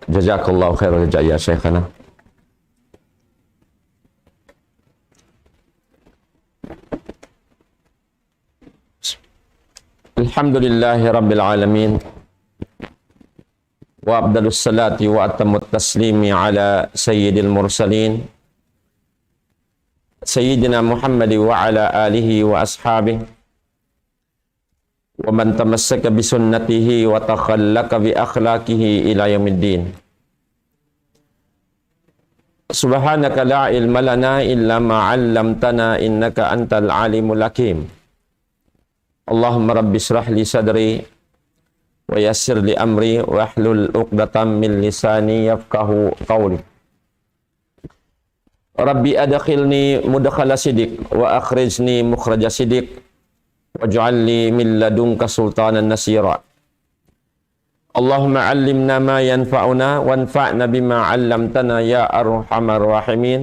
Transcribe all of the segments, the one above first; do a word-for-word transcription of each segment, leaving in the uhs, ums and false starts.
جزاك الله خير الجزاء يا شيخنا. الحمد لله رب العالمين، وأفضل الصلاة وأتم التسليم على سيد المرسلين سيدنا محمد وعلى آله وأصحابه ومن تمسك بسنته وتخلق بأخلاقه إلى يوم الدين. سبحانك لا علم لنا إلا ما علمتنا إنك أنت العليم الحكيم. اللهم رب اشرح لي صدري ويسر لي أمري واحلل عقدة من لساني يفقهوا قولي. رب أدخلني مدخل صدق وأخرجني مخرج صدق واجعل لي من لدنك سلطانا نصيرا. اللهم علمنا ما ينفعنا وانفعنا بما علمتنا يا أرحم الراحمين.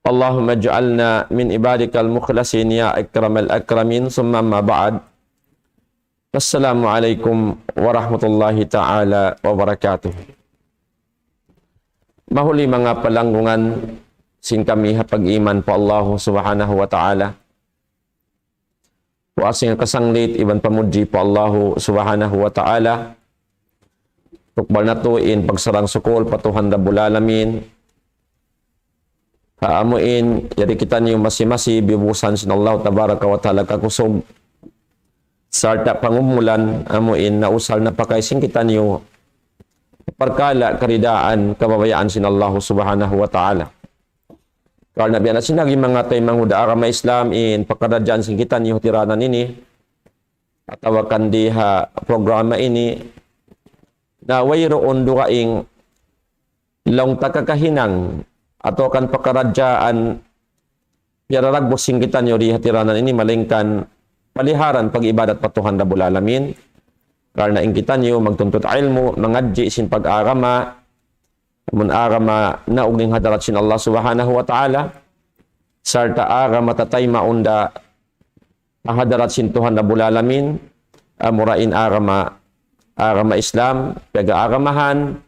اللهم اجعلنا من عبادك المخلصين يا أكرم الأكرمين. ثم أما بعد. السلام عليكم ورحمة الله تعالى وبركاته. Mahuli manga palanggungan sin kami ha pag-iman pa Allahu Subhanahu wa Ta'ala. Puas sin kasanglit iban pamudji pa Allahu Subhanahu wa Ta'ala. Tukbal natu' in pagsarang-sukul pa Tuhan Rabbul Alamin. Ha amu in, yari kitaniyu masi-masi biyubusan sin Allah Tabaraka wa Ta'ala kakusug. Sarta' pangumulan, amu in nausal na pakay sin kitaniyu parkala' karidaan, kababayaan sin Allah Subhanahu wa Ta'ala. Karna' biya' na sin agi manga taymanghud ha agama Islam in pakaradjaan sin kitaniyu ha tiranan ini, atawa kan di ha programa ini, na wayruun dugaing laung ta kakahinang atawa kan pakaradjaan piyararagbus sin kitaniyu di ha tiranan ini, malaingkan paliharan pag-ibadat pa Tuhan Rabbul Alamin. Karna' in kitaniyu magtuntut ilmu', mangadji' sin pag-agama, amun agama naug dayn ha hadarat sin Allah Subhanahu wa Ta'ala, sarta' agama tataymaun da ha hadarat sin Tuhan Rabbul Alamin, amura in agama, agama Islam, piyag-aagamahan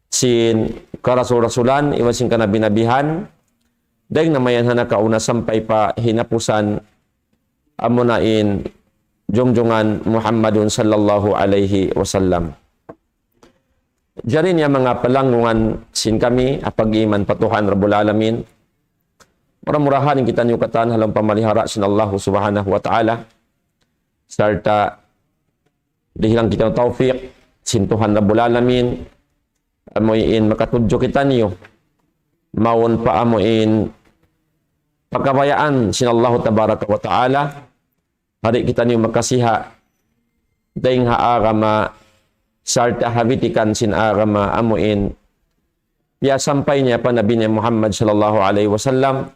sin karasul-rasulan, iban sin kanabi-nabihan, dayn na mayan ha nakauna sampay pa hinapusan, amuna in jungjungan Muhammadun sallallahu alayhi wasallam. Jari niya manga palanggungan sin kami, ha pag-iman pa Tuhan Rabbul Alamin. Mura-murahan in kitaniyu katan ha lawm pamalihara sin Allahu Subhanahu wa Ta'ala. Sarta' dihilan kitaniyu tawfik sin Tuhan Rabbul Alamin. Amu in makatudju kitaniyu mawn pa amu in pakabayaan sin Allahu Tabaraka wa Ta'ala. Di' kitaniyu makasiha dayn ha agama, sarta' ha bitikan sin agama amu in piyasampay niya pa Nabi niya Muhammad sallallahu alayhi wasallam,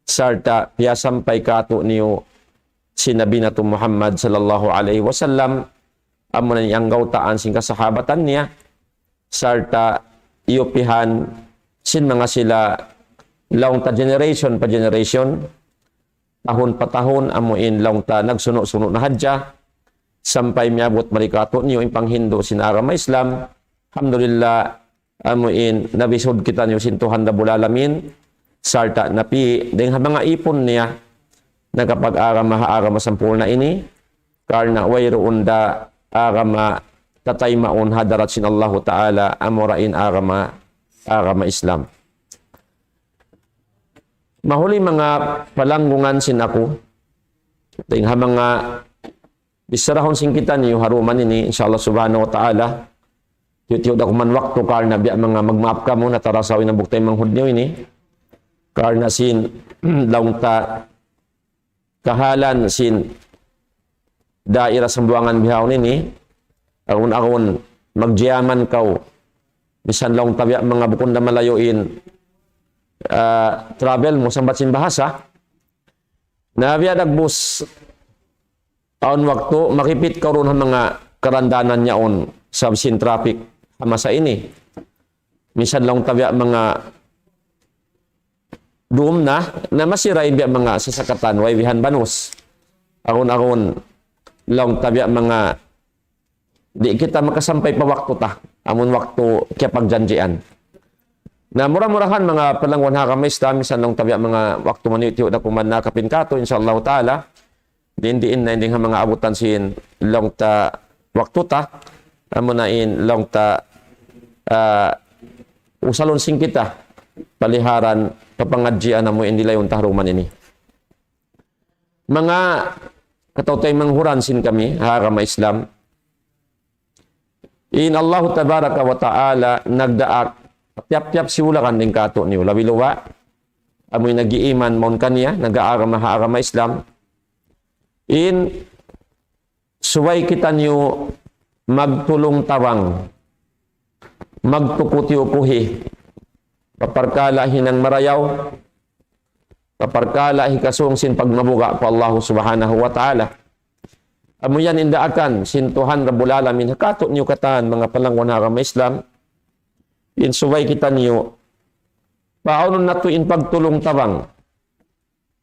sarta' piyasampay kātu'niyu sin Nabi natu' Muhammad sallallahu alayhi wasallam, amuna in anggawtaan sin kasahabatan niya, sarta' iyupihan sin manga sila laung ta generation pa generation, tahun pa tahun, amu in laung ta nagsunu'-sunu' na hadja, sampay miyabut mari kātu'niyu in panghindu' sin agama Islam. Alhamdulillah, amu in nabisud kitaniyu sin Tuhan Rabbul Alamin, sarta' napi' dayn ha manga ipun niya, nakapag-agama ha agama sampurna' ini, karna' wayruun da agama tataymaun ha hadarat sin Allahu Ta'ala, amura in agama, agama Islam. Mahuli manga palanggungan sin aku, dayn ha manga bisarahun sin kitaniyu ha dum ini, insya Allah Subhanahu wa Ta'ala, tiyu'-tiyu' da kuman waktu karna' biya' manga magmaap kamu, natarasaw in hambuuk taymanghud niyu ini. Karna' sin laung ta kahalan sin daira Sambuwangan bihaun ini, agun-agun magjiyaman kaw, misan laung ta biya' manga bukun da malayu' in, ah, travel mu sambat sin bahasa. Na biya' dagbus awn waktu, makipit kaw duun ha manga karandanan yaun sabab sin traffic ha masa ini. Misan laung ta biya' manga dum na, na masi ra in biya' manga sasakatan, way bihan banus. Agun-agun laung ta biya' manga di' kita makasampay pa waktu ta. amun waktu kiyapagjanjian. Na mura-murahan manga palangwan ha agama Islam, misan laung ta biya' manga waktu maniyut-tiyut na kuman na kapin katu', insya Allah Ta'ala. Diin-diin na in dayng ha manga abutan sin laung ta waktu ta, amuna in laung ta, ah, usalun sin kita, paliharan, papangadjian amu in dilayun ta ha duman ini. Manga kataw-taymanghuran sin kami, ha agama Islam. In Allahu Tabaraka wa Ta'ala nagdaak tiyap-tiyap siyulakan dayn kātu'niyu. Labi-labi, amu in nag-iiman mawn kaniya, nag-aagama ha agama Islam. In subay kitaniyu magtulung-tabang, magtukuti-ukuhi, pa parkala' hinang marayaw, pa parkala' hikasūng sin pagmabuga' pa Allahu Subhanahu wa Ta'ala. Amu yan in daakan sin Tuhan Rabbul Alamin ha kātu'niyu katan, manga palangwan ha agama Islam, in subay kitaniyu, paawnun natu' in pagtulung-tabang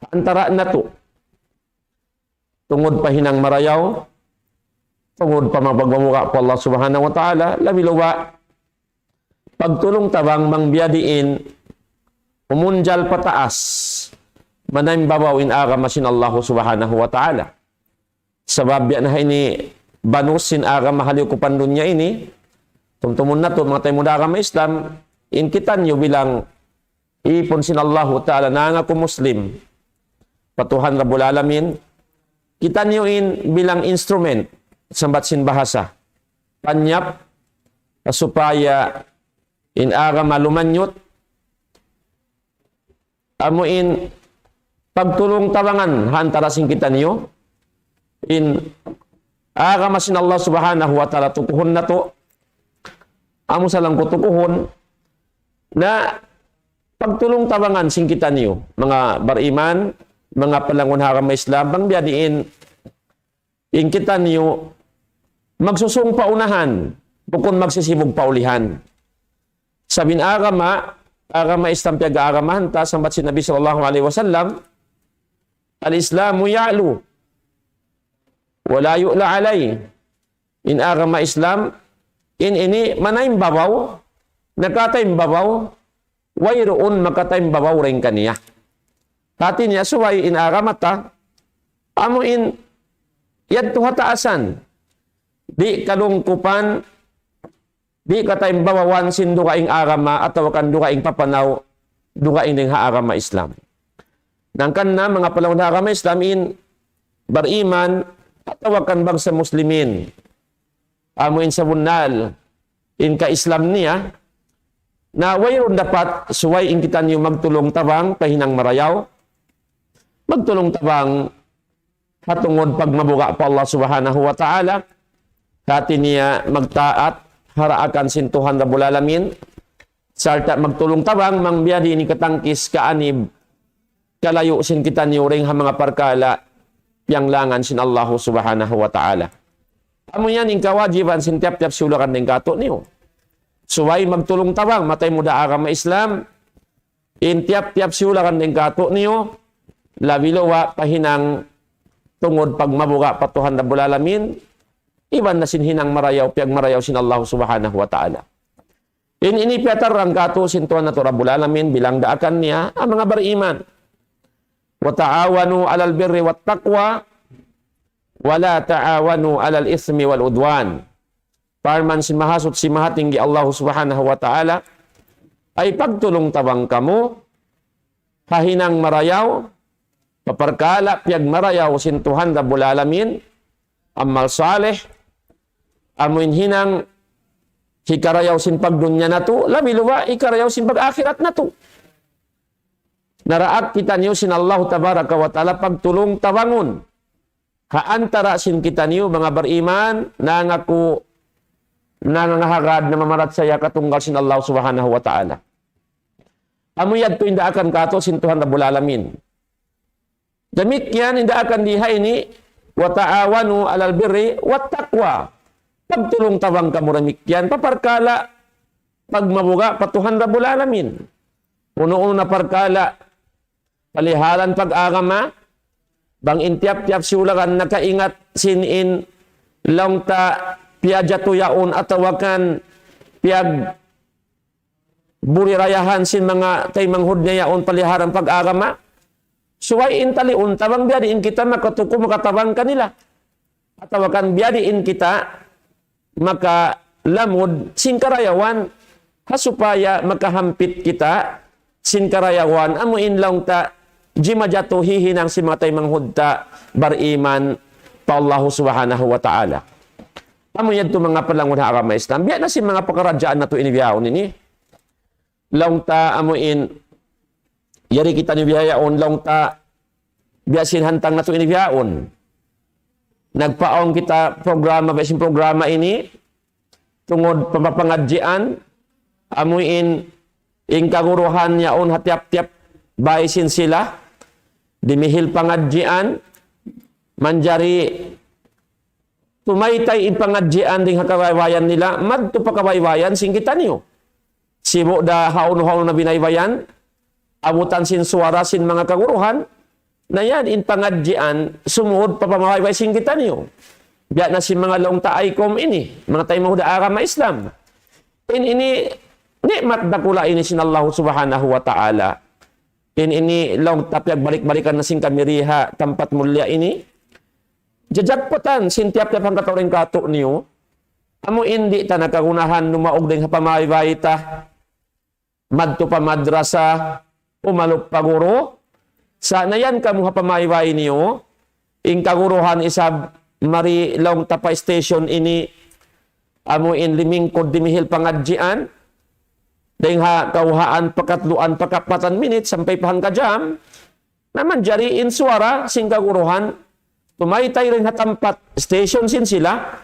ha antara' natu'. Tungud pa hinang marayaw, tungud pa magpagmabuga' pa Allah Subhanahu wa Ta'ala, labi-labi pagtulung-tabang bang biya' diin umunjal pataas, manaymbabaw in agama sin Allah Subhanahu wa Ta'ala. Sabab biya' na ini banus sin agama ha liyukupan dunya ini, tumtumun natu' manga taymanghud ha agama Islam, in kitaniyu bilang ipun sin Allahu Ta'ala, nangaku Muslim pa Tuhan Rabbul Alamin, kitaniyu in bilang instrument, sambat sin bahasa, panyap, supaya in agama lumanyut, amu in pagtulung-tabangan ha antara' sin kitaniyu, in agama sin Allah Subhanahu wa Ta'ala tukuhun natu', amu sa laung ku tukuhun, na pagtulung-tabangan sin kitaniyu, manga bariman, manga palangwan ha agama Islam, bang biya' diin in kitaniyu magsusūng pa unahan, bukun magsisibug pa ulihan. Sabab in agama, agama Islam piyag-aagamahan ta, sambat sin Nabi sallallahu alayhi wasallam, الإسلام يعلو ولا يعلى عليه. In agama Islam, in ini manaymbabaw, nakataymbabaw, wayruun makataymbabaw dayn kaniya. Hāti niya subay in agama ta, amu in yadtu ha taasan, di' kalungkupan, di' kataymbabawan sin dugaing agama atawa kan dugaing papanaw, dugaing dayn ha agama Islam. Hangkan na manga palangwan ha agama Islam in bariman atawa kan bangsa Muslimin, amu in sabunnal in ka-Islam niya, na wayruun dapat subay in kitaniyu magtulung-tabang pa hinang marayaw, magtulung-tabang ha tungud pagmabuga' pa Allah Subhanahu wa Ta'ala, hāti niya magtaat ha daakan sin Tuhan Rabbul Alamin, sarta' magtulung-tabang bang biya' diin katangkis, kaanib, kalayu' sin kitaniyu dayn ha manga parkala' piyanglangan sin Allahu Subhanahu wa Ta'ala. Amu yan in kawajiban sin tiyap-tiyap siyulakan dayn kātu'niyu. Subay magtulung-tabang, manga taymanghud ha agama Islam, in tiyap-tiyap siyulakan dayn kātu'niyu, labi-labi pa hinang tungud pagmabuga' pa Tuhan Rabbul Alamin, iban na sin hinang marayaw, piyagmarayaw sin Allah Subhanahu wa Ta'ala. In ini piyatarrang kātu' sin Tuhan natu' Rabbul Alamin bilang daakan niya, ha manga bariman. وتعاونوا على البر والتقوى ولا تعاونوا على الإثم والعدوان. Parman sin Mahasuchi Mahatinggi Allah Subhanahu wa Ta'ala, ay pagtulung-tabang kamu ha hinang marayaw, pa parkala' piyagmarayaw sin Tuhan Rabbul Alamin, amal salih, amu in hinang hikarayaw sin pagdunya natu', labi-labi hikarayaw sin pag-akhirat natu'. Naraak kitaniyu sin Allah Tabaraka wa Ta'ala pagtulung-tabangun ha antara' sin kitaniyu manga bariman, nangaku, nangangahagad, namamarachaya katunggal sin Allah Subhanahu wa Ta'ala. Amu yadtu in daakan kātu' sin Tuhan Rabbul Alamin. Damikkiyan in daakan di ha ini, وتعاونوا على البر والتقوى. Pagtulung-tabang kamu damikkiyan pa parkala' pagmabuga' pa Tuhan Rabbul Alamin. Unu-unu na parkala' palihalan pag-agama, bang in tiyap-tiyap siyulakan nakaingat sin in laung ta piyajatu yaun atawa kan piyagburirayahan sin manga taymanghud niya yaun paliharan pag-agama. Subay in taliun ta bang biyadiin kita makatuku makatabang kanila. Atawa kan biyadiin kita makalamud sin karayawan, ha supaya makahampit kita sin karayawan, amu in laung ta jimajatu hihinang sin manga taymanghud ta bariman pa Allahu Subhanahu wa Ta'ala. Amu yadtu manga palangun ha agama Islam. Biya' na sin manga pakaradjaan natu' ini bihaun ini. Laung ta amu in, yari kitaniyu bihaun, laung ta biya' sin hantang natu' ini bihaun. Nagpaawn kita programa, biya' sin programa ini, tungud pamapangadjian, amu in, in kaguruhan yaun ha tiyap-tiyap bay sin sila, dimihil pangadjian, manjari tumaytay in pangadjian dayn ha kabaybayan nila, madtu pa kabaybayan sin kitaniyu. Sibu' da hawnu-hawnu na binaybayan, abutan sin suwara sin manga kaguruhan, na yan in pangadjian, sumud pa pamabaybay sin kitaniyu. Biya' na sin manga laung ta aykum ini, manga taymanghud ha agama Islam. In ini, ni'mat dakula' ini sin Allah Subhanahu wa Ta'ala. In ini laung ta piyagbalik-balikan na sin kami di ha tampat mulliya ini. Jajakpatan sin tiyap-tiyap hangkatau dayn kātu'niyu. Amu in di' ta na kagunahan numaug dayn ha pamaybay ta. Madtu pa madrasa, umalup pa guru. Sa' na yan kamu ha pamaybay niyu. In kaguruhan isab mari laung ta pa station ini. Amu in limingkud dimihil pangadjian. Dayn ha kawhaan pakatluan pakapatan minit sampay pa hangka jam. Na manjari in suwara sin kaguruhan, tumaytay dayn ha tampat station sin sila,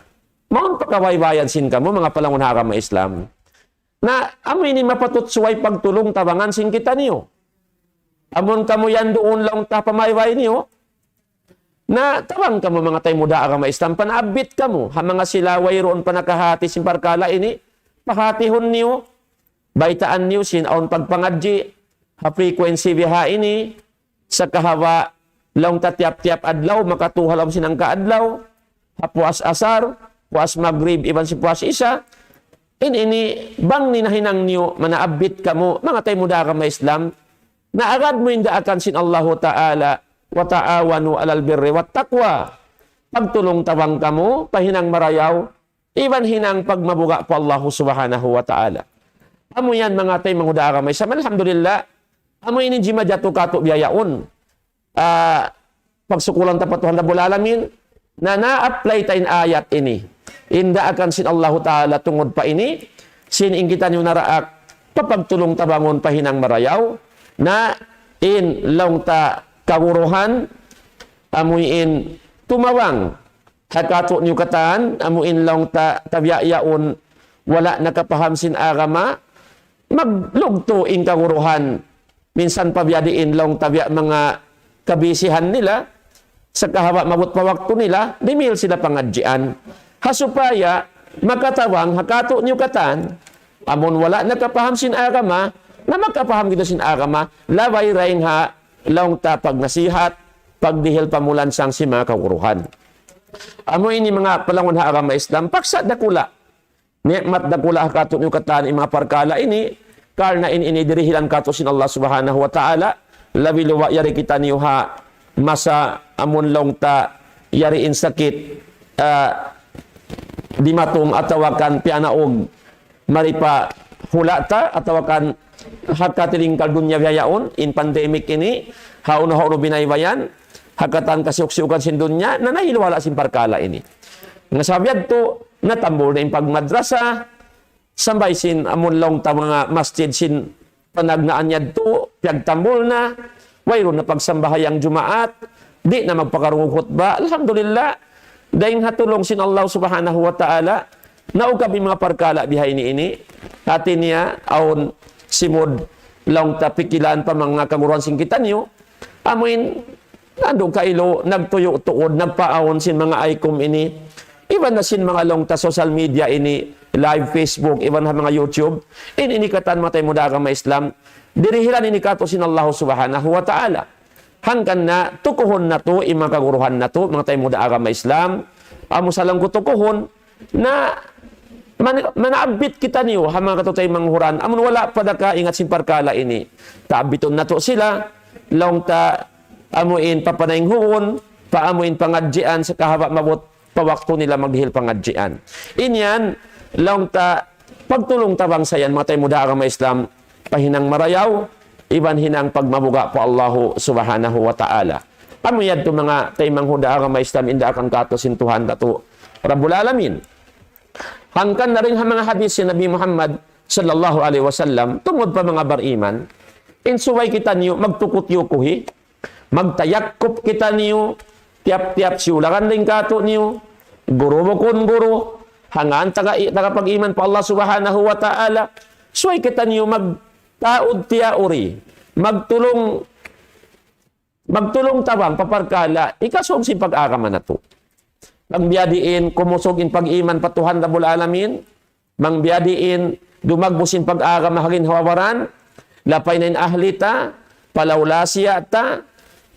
mawn pa kabaybayan sin kamu, manga palangun ha agama Islam. Na amu ini mapatut subay pagtulung-tabangan sin kitaniyu. Amun kamu yan duun laung ta pamaybay niyu, na tabang kamu manga taymanghud ha agama Islam, panaabbit kamu, ha manga sila wayruun pa nakahati sin parkala' ini, pahatihun niyu, baytaan niyu sin awn pagpangadji', ha frequency biha ini, sakahawa laung ta tiyap-tiyap adlaw, makatu ha lawm sin hangka adlaw, ha puas asar, puas magrib, iban sin puas isa, in ini bang ninahinang niyu, manaabbit kamu, manga taymanghud ha agama Islam, na agad mu in daakan sin Allahu Ta'ala, وتعاونوا على البر والتقوى. Pagtulung-tabang kamu, pa hinang marayaw, iban hinang pagmabuga' pa Allahu Subhanahu wa Ta'ala. Amu yan manga taymanghud ha agama Islam. Alhamdulillah, amu ini jimajatu kātu' bihaun. Ah, pagsukulan ta pa Tuhan Rabbul Alamin, na na-apply ta in ayat ini. In daakan sin Allahu Ta'ala tungud pa ini, sin in kitaniyu naraak, papagtulung-tabangun pa hinang marayaw, na in laung ta kaguruhan, amu in tumabang ha kātu'niyu katan, amu in laung ta tabiya' yaun, wala' nakapaham sin agama, maglugtu' in kaguruhan, minsan pa biyadiin laung ta biya' manga kabisihan nila, sakahawa maabut pa waktu nila, dimihil sila pangadjian. Ha supaya makatabang ha kātu'niyu katan, amun wala' nakapaham sin agama, na makapaham kita sin agama, labay dayn ha laung ta pagnasihat, pagdihil pamulansang sin manga kaguruhan. Amu ini manga palangun ha agama Islam, paksa dakula'. Ni'mat dakula' ha kātu'niyu katan in manga parkala' ini, karna' in ini dirihilan kātu' sin Allah Subhanahu wa Ta'ala, labi luba' yari kitaniyu ha masa amun laung ta yari in sakit, ah, dimatung atawa kan piyanaug mari pa hula' ta atawa kan ha katilingkal dunya bihaun, in pandemic ini, hawnu-hawnu binaybayan, ha katan kasiyuk-siyukan sin dunya, na nahiluhala' sin parkala' ini. Nga sabab yadtu, natambul na in pagmadrasa, sambay sin amun laung ta manga masjid sin panagnaan yadtu, piyagtambul na, wayruun na pagsambahayang Jumaat, di' na magpakarungug khutba. Alhamdulillah, dayn ha tulung sin Allah Subhanahu wa Ta'ala, naukab in manga parkala' biha ini ini. Hati niya, awn simud laung ta pikilan pa manga kaguruhan sin kitaniyu. Amuin, andu' kailu, nagtuyu' tuud, nagpaawn sin manga aykum ini. Iban na sin manga laung ta social media ini, live Facebook, iban ha manga YouTube. In ini katan manga taymanghud ha agama Islam. Dirihilan ini kātu' sin Allah Subhanahu wa Ta'ala. Hangkan na tukuhun natu', in manga kaguruhan natu', manga taymanghud ha agama Islam. Amu sa laung ku tukuhun, na man-, manaabbit kitaniyu ha manga kataymanghuran, amun wala' pa da kaingat sin parkala' ini. Taabbitun natu' sila, laung ta amu in papanaynghun, pa amu in pangadjian, sa' kahaba' maabut pa waktu nila magdihil pangadjian. In yan, laung ta, pagtulung-tabang sa yan, manga taymanghud ha agama Islam, pa hinang marayaw, iban hinang pagmabuga' pa Allahu Subhanahu wa Ta'ala. Amu yadtu manga taymanghud ha agama Islam, in daakan kātu' sin Tuhan natu' Rabbul Alamin. Hangkan na dayn ha manga hadith sin Nabi Muhammad sallallahu alayhi wasallam, tungud pa manga bariman, in subay kitaniyu magtuku-tiyukuhi, magtayakkub kitaniyu, tiyap-tiyap siyulagan dayn kātu'niyu, guru bukun guru, hangkan taga, tagapag-iman pa Allah Subhanahu wa Ta'ala, subay kitaniyu magtaud tiyauri, magtulung, magtulung-tabang pa parkala' hikasug sin pag-agama natu'. Bang biya' diin kumusug in pag-iman pa Tuhan Rabbul Alamin, bang biya' diin dumagbus in pag-agama ha ginhawa-baran, lapay na in ahli ta, pa laulasiya ta,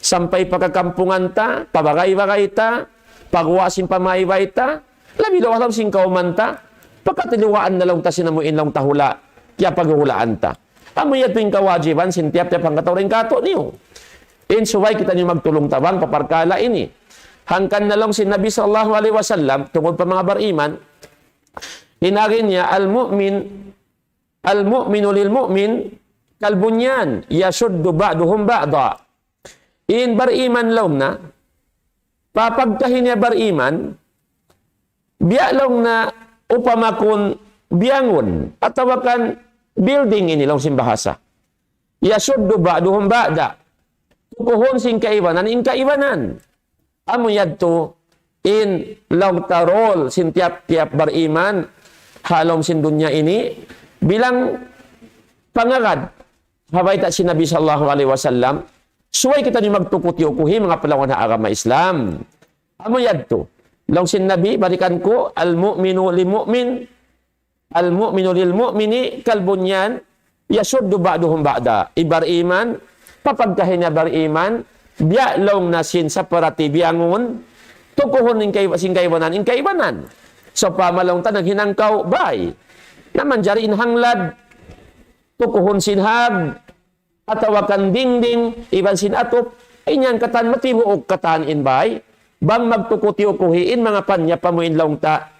sampay pa kakampungan ta, pa bagay-bagay ta, pa guwa' sin pamaybay ta, labi laung ha lawm sin kawman ta, pagkatiliwaan na laung ta sin amu in laung ta hula', kiyapaghulaan ta. Amu yadtu in kawajiban sin tiyap-tiyap hangkatau dayn kātu'niyu. In subay kitaniyu magtulung-tabang pa parkala' ini. Hangkan na laung sin Nabi sallallahu alayhi wasallam, tungud pa manga bariman, in agi niya, المؤمن، المؤمن للمؤمن كالبنيان يشد بعضه بعضا. In bariman laung na, pa pagkahi niya bariman, biya' laung na upama kun biyangun, atawa kan building ini laung sin bahasa. يشد بعضهم بعضا. Tukuhun sin kaibanan in kaibanan. Amu yadtu in laung ta role sin tiyap-tiyap bariman ha lawm sin dunya ini bilang pangagad ha bayta' sin Nabi sallallahu alayhi wasallam, subay kitaniyu magtuku-tiyukuhi manga palawan ha agama Islam. Amu yadtu. Laung sin Nabi, balikan ku, المؤمن للمؤمن، المؤمن للمؤمن كالبنيان يشد بعضهم بعضا. In bariman, pa pagkahi niya bariman, biya' laung na sin saparati biyangun, tukuhun in kay-, sin kaibanan, in kaibanan. Sawpama laung ta naghinang kaw bāy. Na manjari in hanglad, tukuhun sin hag, atawa kan dingding, iban sin atup, in yan katan matibuuk katan in bāy, bang magtuku-tiyukuhi in manga panyap amu in laung ta,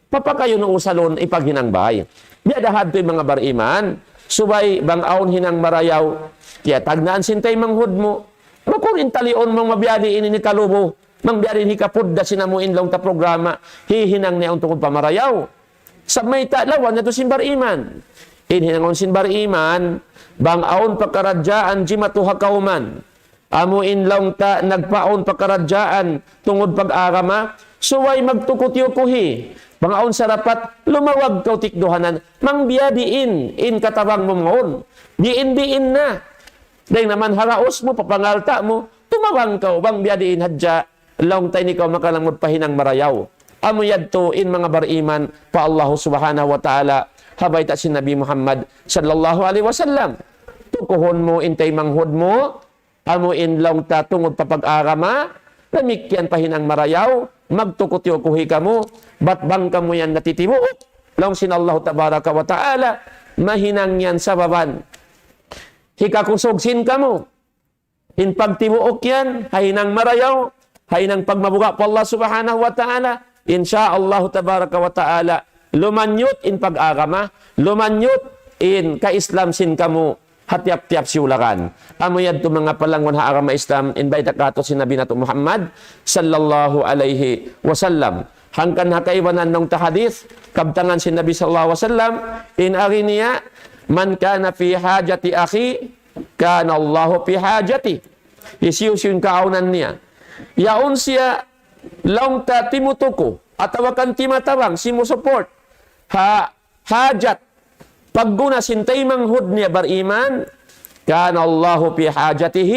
papakayun usalun hipaghinang bāy. Biya' da hadtu in manga bariman, subay bang awn hinang marayaw, kiyatagnaan sin taymanghud mu, bukun in taliun mu mabiya' diin ini kalubu, bang biya' diin hikapudda sin amu in laung ta programa, hihinang niya awn tungud pa marayaw. Sa' mayta' lawan natu' sin bariman. In hinangun sin bariman, bang awn pakaradjaan jimatu ha kawman. Amu in laung ta nagpaawn pakaradjaan tungud pag-agama, subay magtuku-tiyukuhi. Bang awn sarapat, lumawag kaw tikduhanan. Bang biya' diin, in katabang mu mawn. Diin-diin na. Dayng na man ha gaus mu, pa pangalta' mu, tumabang kaw, bang biya' diin hadja, laung ta ini kaw makalamud pa hinang marayaw. Amu yadtu in manga bariman pa Allahu Subhanahu wa Ta'ala, ha bayta' sin Nabi Muhammad sallallahu alayhi wasallam. Tukuhun mu in taymanghud mu, amu in laung ta tungud pa pag-agama, damikkiyan pa hinang marayaw, magtuku-tiyukuhi kamu, bat bang kamu yan natitibuuk, laung sin Allahu Tabaraka wa Ta'ala, mahinang yan sababan hikakusug sin kamu. In pagtibuuk yan, ha hinang marayaw, ha hinang pagmabuga' pa Allah Subhanahu wa Ta'ala, insya Allah Tabaraka wa Ta'ala, lumanyut in pag-agama, lumanyut in ka-Islam sin kamu, ha tiyap-tiyap siyulagan. Amu yadtu manga palangun ha agama Islam, in bayta' kātu' sin Nabi natu' Muhammad, sallallahu alayhi wasallam. Hangkan ha kaibanan laung ta hadith, kabtangan sin Nabi sallallahu alayhi wasallam, in agi niya, من كان في حاجة أخيه كان الله في حاجته. Hisiyu-siyu in kaawnan niya. Yaun siya laung ta timutuku, atawa kan timatabang, simusupport. Ha, hajat, pagguna sin taymanghud niya bariman, كان الله في حاجته,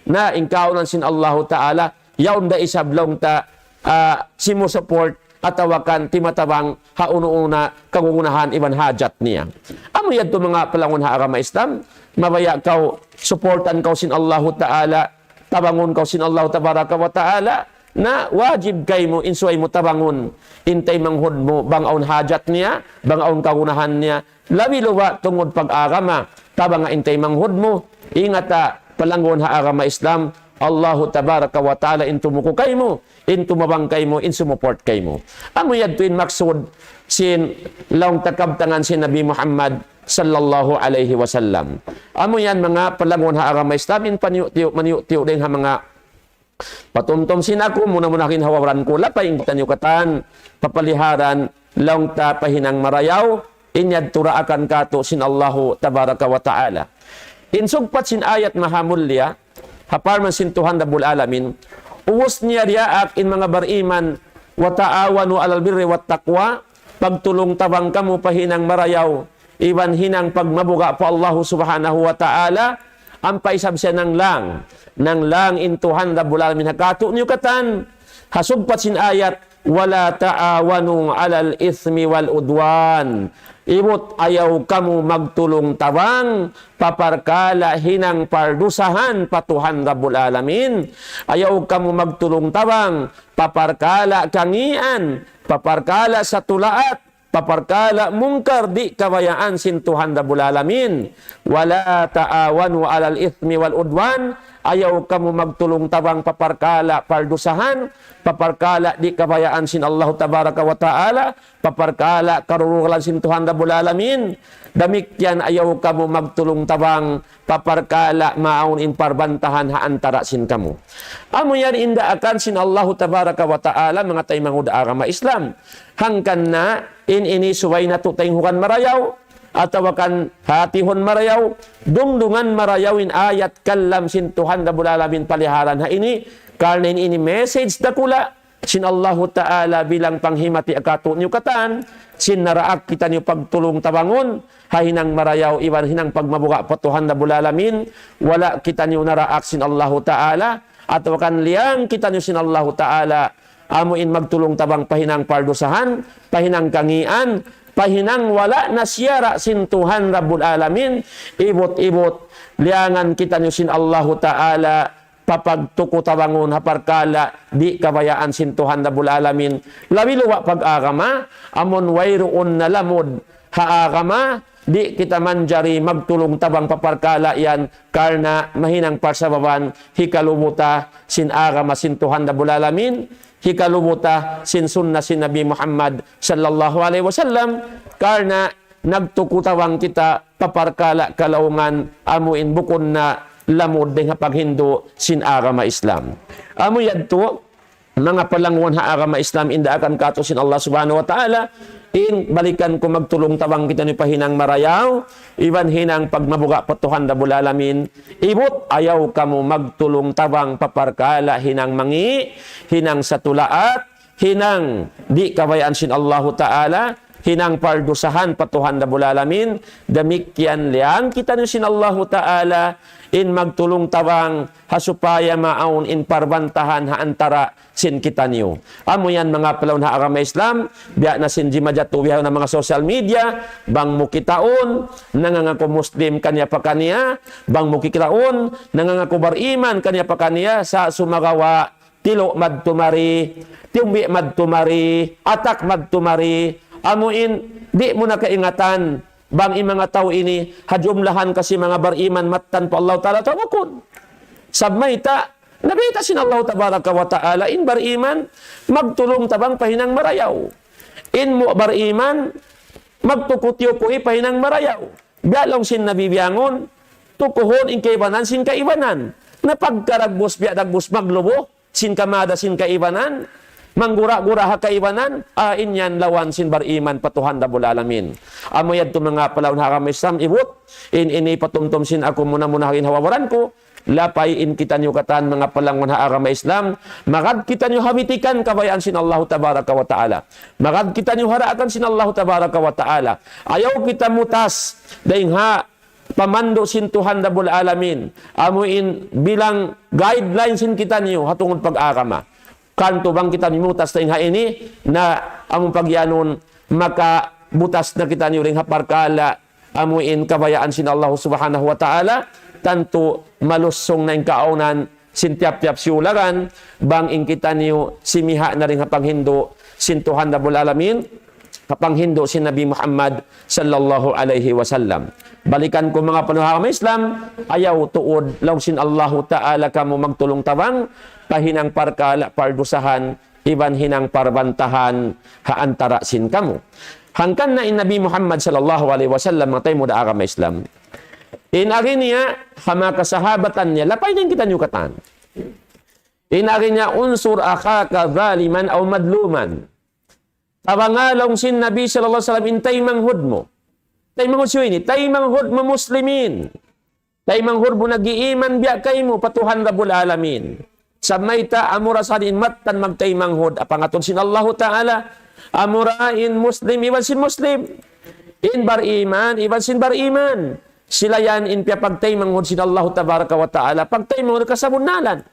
na in kaawnan sin Allahu Ta'ala, yaun da isab laung ta, ah, simusupport, atawa kan timatabang ha unu-unu na kagunahan iban hajat niya. Amu yadtu manga palangun ha agama Islam, mabaya' kaw, supportan kaw sin Allahu Ta'ala, tabangun kaw sin Allahu Tabaraka wa Ta'ala, na wajib kaymu in subay mu tabangun in taymanghud mu bang awn hajat niya, bang awn kagunahan niya, labi luba' tungud pag-agama, tabanga in taymanghud mu. Ingata, palangguun ha agama Islam, Allahu tabaraka wa ta'ala in tumuku kaymu, in tumabang kaymu, in sumuport kaymu. Amu yadtu in maksud sin laung ta kabtangan sin Nabi Muhammad sallallahu alayhi wasallam. Amu yan manga palangguun ha agama Islam, in paniyu'-tiyu', maniyu'-tiyu' dayn ha manga patumtum sin aku, muna-muna in hawaran ku, lapay in kitaniyu katan papaliharan laung ta pa hinang marayaw, in yadtu raakan katu' sin Allahu tabaraka wa ta'ala. In sugpat sin ayat mahamulliya, ha parman sin Tuhan Rabbul Alamin, ubus niya diyaak in manga bariman, وتعاونوا على البر والتقوى, pagtulung-tabang kamu pa hinang marayaw, iban hinang pagmabuga' pa Allahu subhanahu wa ta'ala, ampa isab siya nanglang. Nanglang in Tuhan Rabbul Alamin ha katu' niyu katan. Ha sugpat sin ayat, ولا تعاونوا على الإثم والعدوان. Ibut, ayaw kamu magtulung-tabang pa parkala' hinang pardusahan pa Tuhan Rabbul Alamin. Ayaw kamu magtulung-tabang pa parkala' kangīan, pa parkala' satulaat, pa parkala' mungkar di' kabayaan sin Tuhan Rabbul Alamin. ولا تعاونوا على الإثم والعدوان. Ayaw kamu magtulung-tabang pa parkala' pardusahan, pa parkala' di' kabayaan sin Allahu tabaraka wa ta'ala, pa parkala' karurugalan sin Tuhan Rabbul Alamin. Damikkiyan ayaw kamu magtulung-tabang pa parkala' maawn in parbantahan ha antara' sin kamu. Amu yan in daakan sin Allahu tabaraka wa ta'ala, manga taymanghud agama Islam. Hangkan na in ini subay natu' taynghugan marayaw, atawa kan hatihun marayaw, dungdungan marayaw in ayat kalam sin Tuhan Rabbul Alamin paliharan ha ini, karna' in ini message dakula', sin Allahu Ta'ala bilang panghimati ha katu' niyu katan, sin naraak kitaniyu pagtulung-tabangun, ha hinang marayaw iban hinang pagmabuga' pa Tuhan Rabbul Alamin, wala' kitaniyu naraak sin Allahu Ta'ala, atawa kan liyang kitaniyu sin Allahu Ta'ala, amu in magtulung-tabang pa hinang pardusahan, pa hinang kangīan, pa hinang wala' na siyara' sin Tuhan Rabbul Alamin, ibut-ibut, liyangan kitaniyu sin Allahu Ta'ala, papagtuku-tabangun ha parkala' di' kabayaan sin Tuhan Rabbul Alamin. Labi luba' pag-agama, amun wayruun na lamud ha agama, di' kita manjari magtulung-tabang pa parkala' yan, karna' mahinang parsababan hikalubu ta sin agama sin Tuhan Rabbul Alamin, hikalubu ta sin sunna sin Nabi Muhammad sallallahu alayhi wasallam, karna' nagtuku-tabang kita pa parkala' kalaungan, amu in bukun na lamud dayn ha paghindu' sin agama Islam. Amu yadtu, manga palangguun ha agama Islam, in daakan katu' sin Allah Subhanahu wa Ta'ala, in balikan ku magtulung-tabang kitaniyu pa hinang marayaw, iban hinang pagmabuga' pa Tuhan Rabbul Alamin. Ibut, ayaw kamu magtulung-tabang pa parkala' hinang mangī', hinang satulaat, hinang di' kabayaan sin Allahu Ta'ala, hinang pardusahan pa Tuhan Rabbul Alamin, damikkiyan liyang kitaniyu sin Allahu Ta'ala, in magtulung-tabang, ha supaya maawn in parbantahan ha antara' sin kitaniyu. Amu yan manga palangguun ha agama Islam, biya' na sin jimajatu bihaun ha manga social media, bang mu kitaun, nangangaku Muslim kaniya pa kaniya, bang mu kitaun, nangangaku bariman kaniya pa kaniya, sa' sumagawa', tilu' madtu mari, tiyumbi' madtu mari, atak madtu mari, amu in, di' mu na kaingatan, bang in manga tau ini, ha jumlahan kasi manga bariman mattan pa Allah Ta'ala atawa bukun. Sabab mayta', nabayta' sin Allah Tabaraka wa Ta'ala, in bariman, magtulung-tabang pa hinang marayaw. In mu bariman, magtuku-tiyukuhi pa hinang marayaw. Biya' laung sin Nabi biyangun, tukuhun in kaibanan sin kaibanan. Na pagka dagbus, biya' dagbus maglubu, sin kamada sin kaibanan, manggura-gura ha kaibanan, ah, in yan lawan sin bariman pa Tuhan Rabbul Alamin. Amu yadtu manga palangguun ha agama Islam, ibut, in ini patumtum sin aku muna-muna ha ginhawa-baran ku, lapay in kitaniyu katan manga palangguun ha agama Islam, magad kitaniyu ha bitikan kabayaan sin Allahu Tabaraka wa Ta'ala. Magad kitaniyu ha daakan sin Allahu Tabaraka wa Ta'ala. Ayaw kita mutas, dayn ha pamandu' sin Tuhan Rabbul Alamin. Amu in bilang guideline sin kitaniyu ha tungud pag-agama. Kantu bang kita mimutas dayn ha ini, na amu pagiyanun makabutas na kitaniyu dayn ha parkala', amu in kabayaan sin Allah Subhanahu wa Ta'ala, tantu malusung na in kaawnan, sin tiyap-tiyap siyularan, bang in kitaniyu simiha' na dayn ha panghindu' sin Tuhan Rabbul Alamin, ha panghindu' sin Nabi Muhammad sallallahu alayhi wasallam. Balikan ku manga palangga' ha agama Islam, ayaw tuud laung sin Allahu Ta'ala kamu magtulung-tabang, pa hinang parkala' pardusahan, iban hinang parbantahan ha antara' sin kamu. Hangkan na in Nabi Muhammad sallallahu alayhi wasallam, manga taymanghud ha agama Islam. In agi niya, ha manga kasahabatan niya, lapay na in kitaniyu katan. In agi niya, انصر أخاك ظالما أو مظلوما. Tabanga laung sin Nabi sallallahu alayhi wasallam in taymanghud mu. Taymanghud siyu ini, taymanghud mu Muslimin. Taymanghud mu nag-iiman biya' kaymu pa Tuhan Rabbul Alamin. Sa' mayta' amura sa in mattan magtaymanghud, ha pangatud sin Allahu Ta'ala, amura in Muslim iban sin Muslim, in bar-iman iban sin bar-iman. Sila yan in piyapagtaymanghud sin Allahu Tabaraka wa Ta'ala, pagtaymanghud kasabunnalan.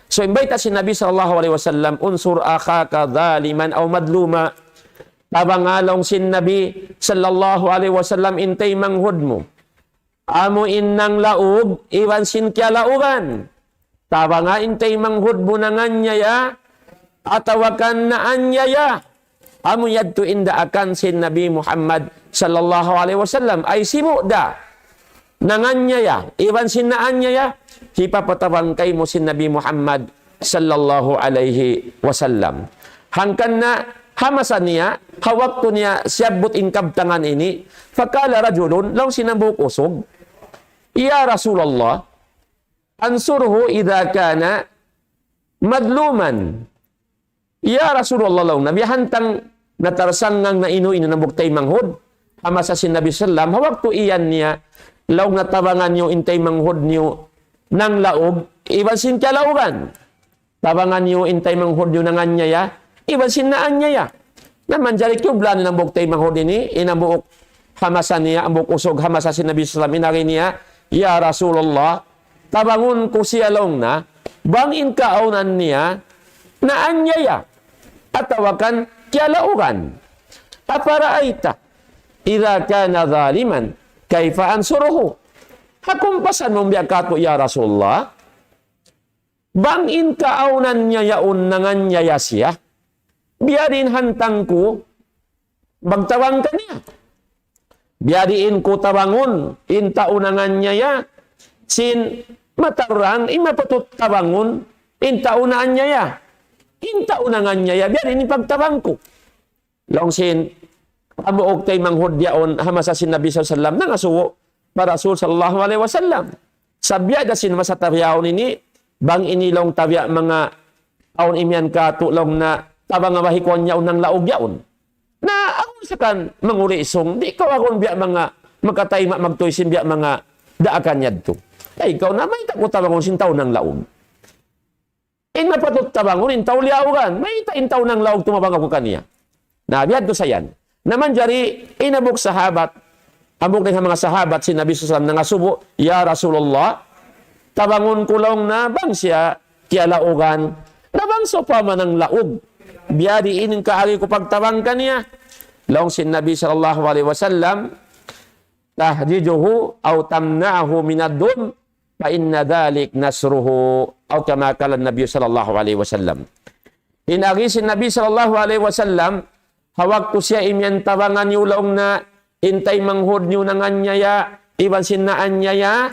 So, in bayta' sin Nabi sallallahu alayhi wasallam, انصر أخاك ظالما أو مظلوما. Tabanga laung sin Nabi sallallahu alayhi wasallam in taymanghud mu. Amu in nanglaug, iban sin kiyalaugan. Tabanga in taymanghud mu nanganyaya, atawa kan naanyaya. Amu yadtu in daakan sin Nabi Muhammad sallallahu alayhi wasallam. Ay sibu' da nanganyaya, iban sin naanyaya, hipapatabang kaymu sin Nabi Muhammad sallallahu alayhi wasallam. Hangkan na ha masa niya, ha waktu niya siyabbut in kabtangan ini, فقال رجل, laung sin hambuuk usug, يا رسول الله، أنصره إذا كان مظلوما. Ya Rasulullah, laung niya, biya' hantang natarsanggang na inu-inu in hambuuk taymanghud, ha masa sin Nabi sallam, ha waktu iyan niya, laung niya, tabangan niyu in taymanghud niyu nanglaug, iban sin kiyalaugan. Tabangan niyu in taymanghud niyu nanganyaya, iban sin naanyaya. Na manjari kiyublaan in hambuuk taymanghud ini, in hambuuk ha masa niya, hambuuk usug ha masa sin Nabi sallam, in agi niya, "Ya Rasulullah, tabangun ku siya," laung niya, "bang in kaawnan niya naanyaya, atawa kan kiyalaugan. أفرأيت إذا كان ظالما كيف أنصره؟" Hakumpasan mu biya' katu', ya Rasulullah, bang in kaawnan niya yaun nanganyaya siya, biya' diin hantang ku magtabang kaniya? Biya' diin ku tabangun in tau nanganyaya, sin matarrang, in mapatut tabangun in tau naanyaya? In tau nanganyaya, biya' diin in pagtabang ku? Laung sin hambuuk taymanghud yaun ha masa sin Nabi sallallahu alayhi wasallam, nangasubu pa Rasul sallallahu alayhi wasallam. Sa' biya' da sin masa ta bihaun ini, bang ini laung ta biya' manga awn imiyan katu' laung niya, tabanga bahi' kuwan yaun nanglaug yaun. Na awn sa kan manguli isung, di' kaw agun biya' manga makataima' magtuy sin biya' manga daakan yadtu. Ay, kaw na, mayta' ku tabangun sin tau nanglaug? In mapatut tabangun in tau liyaugan. Mayta' in tau nanglaug tumabang aku kaniya? Na, biya' hādtu sa yan. Na manjari, in hambuuk sahabat, hambuuk dayn ha manga sahabat sin Nabi sallallahu alayhi wasallam nangasubu, "Ya Rasulullah, tabangun ku," laung niya, "bang siya kiyalaugan. Na bang sawpama nanglaug, biya' diin in kaagi ku pagtabang kaniya?" Laung sin Nabi sallallahu alayhi wasallam, "تحجزه أو تمنعه من الظلم فإن ذلك نصره." أو كما قال النبي صلى الله عليه وسلم. In agi sin Nabi sallallahu alayhi wasallam, ha waktu siya imiyan, "Tabangan niyu," laung niya, "in taymanghud niyu nanganyaya, iban sin naanyaya."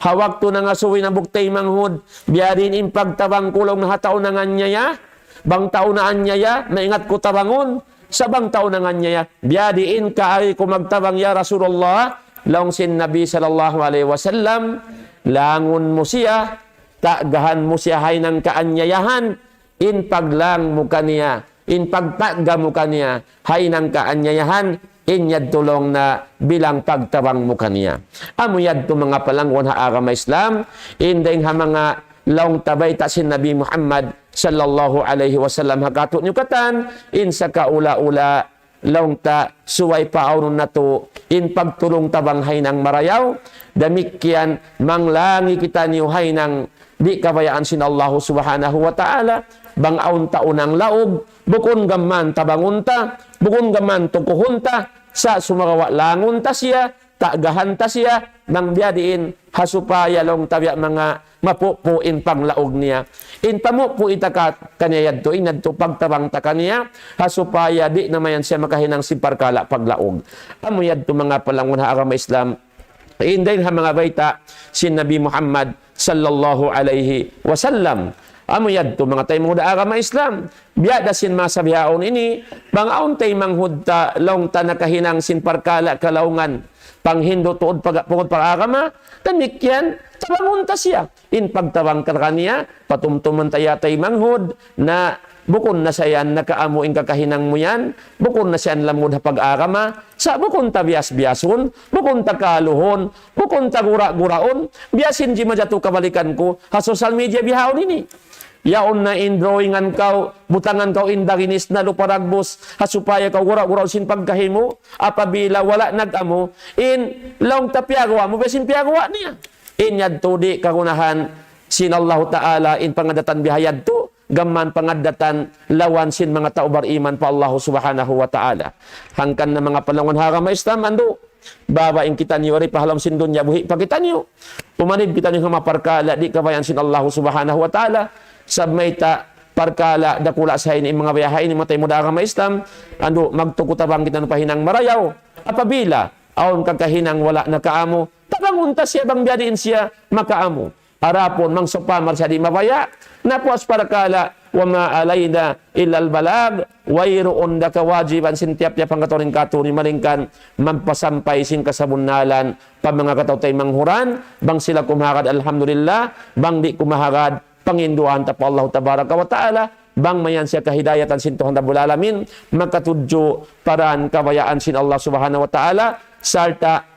Ha waktu nangasubu in hambuuk taymanghud, "Biya' diin in pagtabang ku," laung niya, "ha tau nanganyaya? Bang tau naanyaya, maingat ku tabangun. Sa' bang tau nanganyaya, biya' diin kaagi ku magtabang, ya Rasulullah?" Laung sin Nabi sallallahu alayhi wasallam, "Langun mu siya, tagahan mu siya ha hinang kaanyayahan, in paglang mu kaniya, in pagtaga mu kaniya ha hinang kaanyayahan, in yadtu," laung niya, "bilang pagtabang mu kaniya." Amu yadtu manga palangguan ha agama Islam, in dayng ha manga laung ta bayta' sin Nabi Muhammad sallallahu alayhi wasallam ha katu' niyu katan, in sakaula-ula laung ta subay paawnun natu' in pagtulung-tabang ha hinang marayaw, damikkiyan manglangi kitaniyu ha hinang di' kabayaan sin Allahu Subhanahu wa Ta'ala, bang awn tau nanglaug, bukun gam tabangun ta, bukun gam tukuhun ta, sa' sumagawa' langun ta siya, tagahan ta siya, bang biya' diin, ha supaya laung ta biya' manga mapupu' in panglaug niya. In pamupu' ita ka-, kaniya yadtu, in yadtu pagtabang ta kaniya, ha supaya di' na mayan siya makahinang sin parkala' paglaug. Amu yadtu manga palangun ha agama Islam, in dayn ha manga bayta' sin Nabi Muhammad sallallahu alayhi wasallam. Amu yadtu manga taymanghud ha agama Islam. Biya' da sin masa bihaun ini, bang awn taymanghud ta, laung ta nakahinang sin parkala' kalaungan, panghindu' tuud pag-, pungud pag-agama, damikkiyan, tabangun ta siya. In pagtabang ta kaniya, patumtuman ta ya taymanghud, na bukun na sa yan nakaamu in kakahinang mu yan, bukun na sa yan lamud ha pag-agama, sa' bukun ta biyas-biyasun, bukun ta kaluhun, bukun ta gura-guraun, biya' sin jimajatu kabalikan ku, ha social media bihaun ini. Yaun na in drawingan kaw, butangan kaw in daginis na lupa dagbus, ha supaya kaw gura-guraun sin pagkahi mu, apabila wala' nag-amu, in laung ta piyaguwa' mu, biya' sin piyaguwa' niya. In yadtu di' kagunahan sin Allahu Ta'ala, in pangaddatan biha yadtu, gam mayan pangaddatan lawan sin manga tau bariman pa Allahu Subhanahu wa Ta'ala. Hangkan na manga palangun ha agama Islam, andu', baba in kitaniyu ari pa ha lawm sin dunya, buhi' pa kitaniyu. Umanib kitaniyu ha manga parkala' di' kabayaan sin Allahu Subhanahu wa Ta'ala. Sabab mayta' parkala' dakula' sa ini in manga biya' ha ini manga taymanghud ha agama Islam. Andu', magtuku tabang kitaniyu pa hinang marayaw. Apabila awn kakahinang wala' nakaamu, tabangun ta siya bang biyadiin siya makaamu. Adapun bang sawpama siya di' mabaya', na puas parkala', وما علينا إلا البلاغ, wayruun da kawajiban sin tiyap-tiyap hangkatau dayn kātu'niyu malayngkan magpasampay sin kasabunnalan pa manga kataw-taymanghuran, bang sila kumahagad, alhamdulillah, bang di' kumahagad, panginduan ta pa Allah Tabaraka wa Ta'ala, bang mayan siya kahidayatan sin Tuhan Rabbul Alamin, makatudju pa dān kabayaan sin Allah Subhanahu wa Ta'ala, sarta'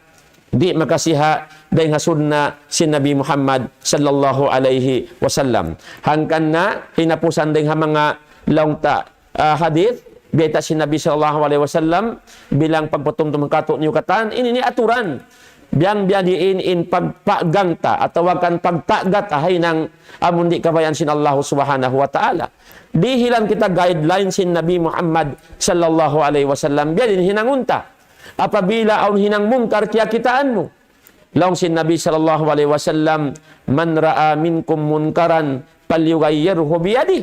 di' makasiha' dayn ha sunna sin Nabi Muhammad sallallahu alayhi wasallam. Hangkan na hinapusan dayn ha manga laung ta, ah, hadith, bayta' sin Nabi sallallahu alayhi wasallam, bilang pagpatumtum kātu'niyu katān, ini in aturan. Biyang biyadiin in pagpagang ta, atawa kan pagtaga ta ha hinang amun di' kabayaan sin Allah Subhanahu wa Ta'ala. Dihilan kita guideline sin Nabi Muhammad sallallahu alayhi wasallam, biyadiin hinangun ta. Apabila awn hinang mungkar kiyakitaan mu. Laung sin Nabi sallallahu alayhi wasallam, من رأى منكم منكرا فليغيره بيده.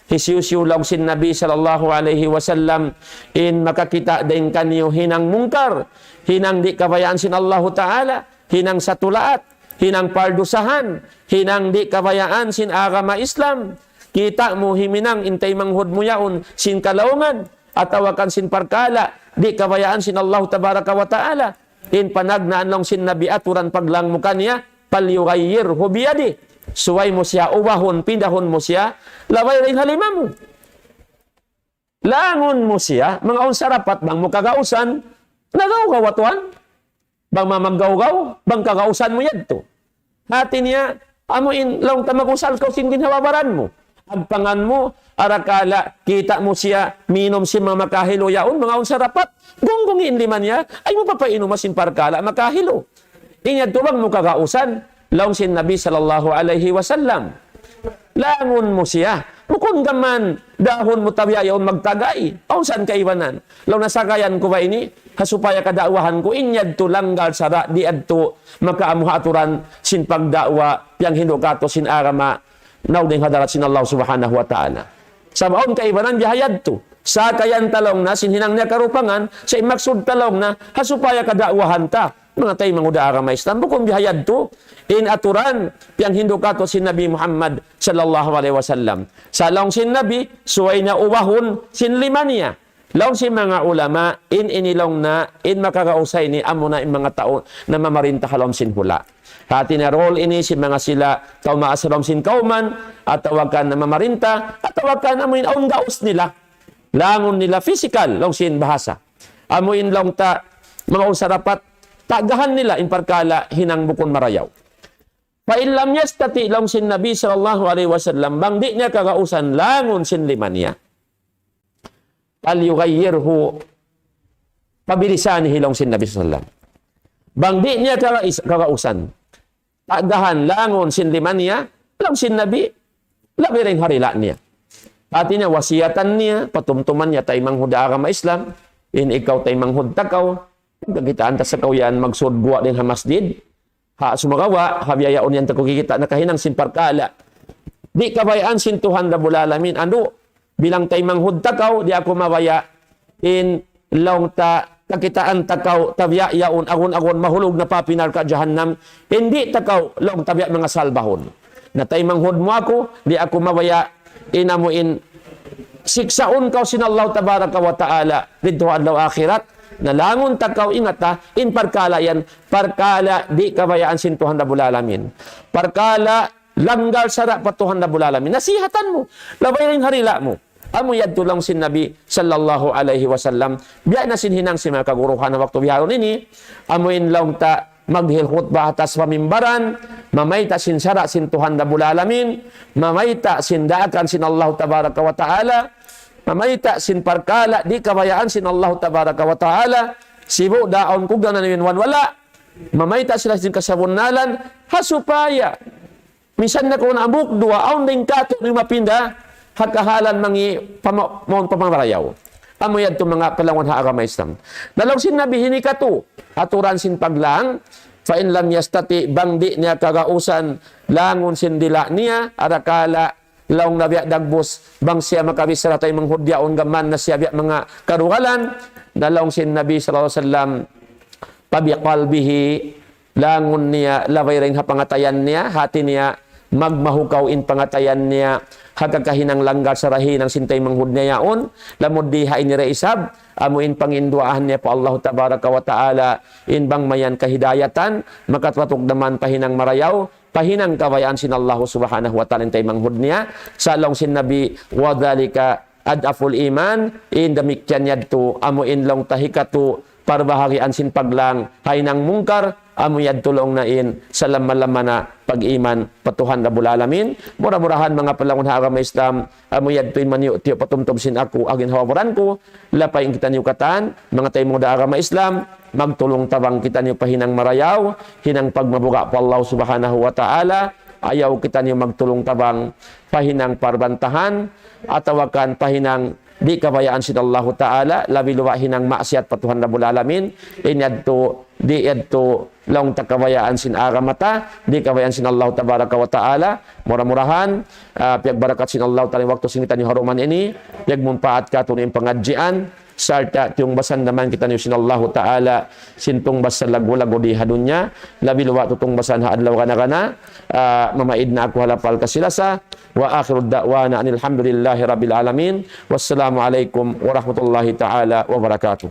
Hisiyu-siyu laung sin Nabi sallallahu alayhi wasallam, in makakita' dayn kaniyu hinang mungkar, hinang di' kabayaan sin Allahu Ta'ala, hinang satulaat, hinang pardusahan, hinang di' kabayaan sin agama Islam. Kita' mu himinang in taymanghud mu yaun sin kalaungan, atawa kan sin parkala' di' kabayaan sin Allahu Tabaraka wa Ta'ala. In panagnaan laung sin Nabi aturan paglang mu kaniya, فليغيره بيده. Subay mu siya ubahun, pindahun mu siya, labay dayn ha lima mu. Langun mu siya, manga awn sarapat bang mu kagausan, nagawgaw atuan. Bang ma maggawgaw, bang kagausan mu yadtu. Hati niya, amu in laung ta mag-usal kaw sin ginhawa-baran mu. Agpangan mu, arakala' kita' mu siya minum sin manga makahilu yaun, manga awn sarapat, gunggungi in lima niya, ayaw mu papainuma sin parkala' makahilu. In yadtu bang mu kagausan, laung sin Nabi sallallahu alayhi wasallam. Langun mu siya. Bukun gam mayan dahun mu tabiya' yaun magtagay. Awn san kaibanan. Laung na sagayan ku ba ini, ha supaya kada'wahan ku in yadtu langgal sara' di' yadtu makaamu ha aturan sin pagda'wa, piyanghindu' kātu' sin agama, naug dayn ha hadarat sin Allah Subhanahu wa Ta'ala. Sabab awn kaibanan biya' ha yadtu. Sagayan ta laung na, sin hinang niya karupangan, sa' in maksud ta laung na, ha supaya kada'wahan ta. Manga taymanghud ha agama Islam, bukun biya' ha yadtu, in aturan, piyanghindu' kātu' sin Nabi Muhammad sallallahu alayhi wasallam. Sa' laung sin Nabi, subay niya ubahun sin lima niya. Laung sin manga ulama, in ini laung na, in makagausa ini, amuna in manga tau namamarinta ha lawm sin hula'. Hati niya role ini sin manga sila, tau maas ha lawm sin kawman, atawa kan namamarinta, atawa kan amu in awn gaus nila. Langun nila physical, laung sin bahasa. Amu in laung ta, manga awn sarapat, tagahan nila in parkala' hinang bukun marayaw. فإن لم يستطع, laung sin Nabi sallallahu alayhi wasallam, bang di' niya kagausan langun sin lima niya. فليغيره بلسانه, laung sin Nabi sallallahu alayhi wasallam. Bang di' niya kagais-, kagausan tagahan langun sin lima niya, laung sin Nabi, labay dayn ha dila' niya. Hati niya wasiyatan niya, patumtuman niya taymanghud ha agama Islam, in ikaw taymanghud ta kaw, kakitaan ta sa kaw yan magsud guwa' dayn ha masjid, Ha, sumagawa', ha biya' yaun yan ta ku kikita' nakahinang sin parkala'. Di' kabayaan sin Tuhan Rabbul Alamin. Andu', bilang taymanghud ta kaw, di' aku mabaya' in laung ta kakitaan ta kaw, ta biya' yaun, agun-agun, mahulug na pa api narka' jahannam. In di' ta kaw, laung ta biya' manga salbahun. Na taymanghud mu aku, di' aku mabaya' in amu in siksaun kaw sin Allah Tabaraka wa Ta'ala didtu ha adlaw akhirat. Na langun ta kaw, ingat ha, in parkala' yan, parkala' di' kabayaan sin Tuhan Rabbul Alamin. Parkala' langgal sara' pa Tuhan Rabbul Alamin. Nasihatan mu, labay dayn ha dila' mu. Amu yadtu laung sin Nabi sallallahu alayhi wasallam. Biya' na sin hinang sin manga kaguruhan ha waktu bihaun ini. Amu in laung ta maghil khutbah ha taas pa mimbaran, mamayta' sin sara' sin Tuhan Rabbul Alamin, mamayta' sin daakan sin Allah Tabaraka wa Ta'ala, mamayta' sin parkala' di' kabayaan sin Allah Tabaraka wa Ta'ala, sibu' da awn kugdan na nimin wan wala', mamayta' sila sin kasabunnalan, ha supaya minsan na kaw na hambuuk duwa, awn dayn katu' di' mapinda, ha kahalan mangi' pama-, mawn pamarayaw. Amu yadtu manga palangun ha agama Islam. Na laung sin Nabi, hikatu, aturan sin paglang, فإن لم يستطع, bang di' niya kagausan langun sin dila' niya, arakala' laung na biya' dagbus, bang siya makabichara taymanghud yaun gām na siya biya' manga karugalan, na laung sin Nabi sallallahu alayhi wasallam, فبقلبه, langun niya, labay dayn ha pangatayan niya, hāti niya, magmahukaw in pangatayan niya, ha kakahinang langgal sara' hinang sin taymanghud niya yaun, lamud di' ha ini da isab, amu in panginduwaahan niya pa Allah Tabaraka wa Ta'ala, in bang mayan kahidayatan, makatatuk da man pa hinang marayaw, pa hinang kabayaan sin Allah Subhanahu wa Ta'ala in taymanghud niya, sa' laung sin Nabi, وذلك أضعف الإيمان, in damikkiyan yadtu, amu in laung ta hikatu, parbahagian sin paglang, ha hinang mungkar, amu yadtu laung na in, salama-lama na pag-iman pa Tuhan Rabbul Alamin. Mura-murahan manga palangun ha agama Islam, amu yadtu in maniyu'-tiyu' patumtum sin aku, ha ginhawa-baran ku, lapay in kitaniyu katan, manga taymanghud ha agama Islam, magtulung-tabang kitaniyu pa hinang marayaw, hinang pagmabuga' pa Allah Subhanahu wa Ta'ala, ayaw kitaniyu magtulung-tabang pa hinang parbantahan, atawa kan pa hinang di' kabayaan sin Allahu Ta'ala, labi luba' hinang maksiyat pa Tuhan Rabbul Alamin, in yadtu, di' yadtu, laung ta kabayaan sin agama ta, di' kabayaan sin Allahu Tabaraka wa Ta'ala, mura-murahan, ah, piyagbarakat sin Allahu Ta'ala in waktu sin kitaniyu ha duman ini, piyagmumpaat katu' in pangadjian, sarta' tiyungbasan da man kitaniyu sin Allahu Ta'ala, sin tungbas salaggu'-laggu' di ha dunya, labi luba' tu tungbasan ha adlaw gana-gana, ah, mamaid na aku ha lapal kasi-lasa, وآخر دعوانا أن الحمد لله رب العالمين. والسلام عليكم ورحمة الله تعالى وبركاته.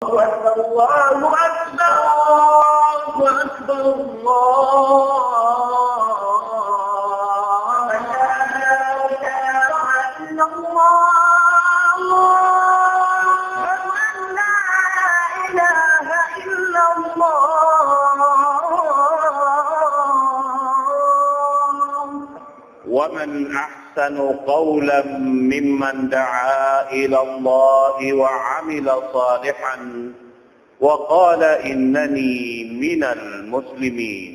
الله أكبر، الله أكبر، الله أكبر، الله أكبر. لا إله إلا الله. أشهد أن لا إله إلا الله. ومن أحسن قولا ممن دعا إلى الله وعمل صالحا وقال إنني من المسلمين.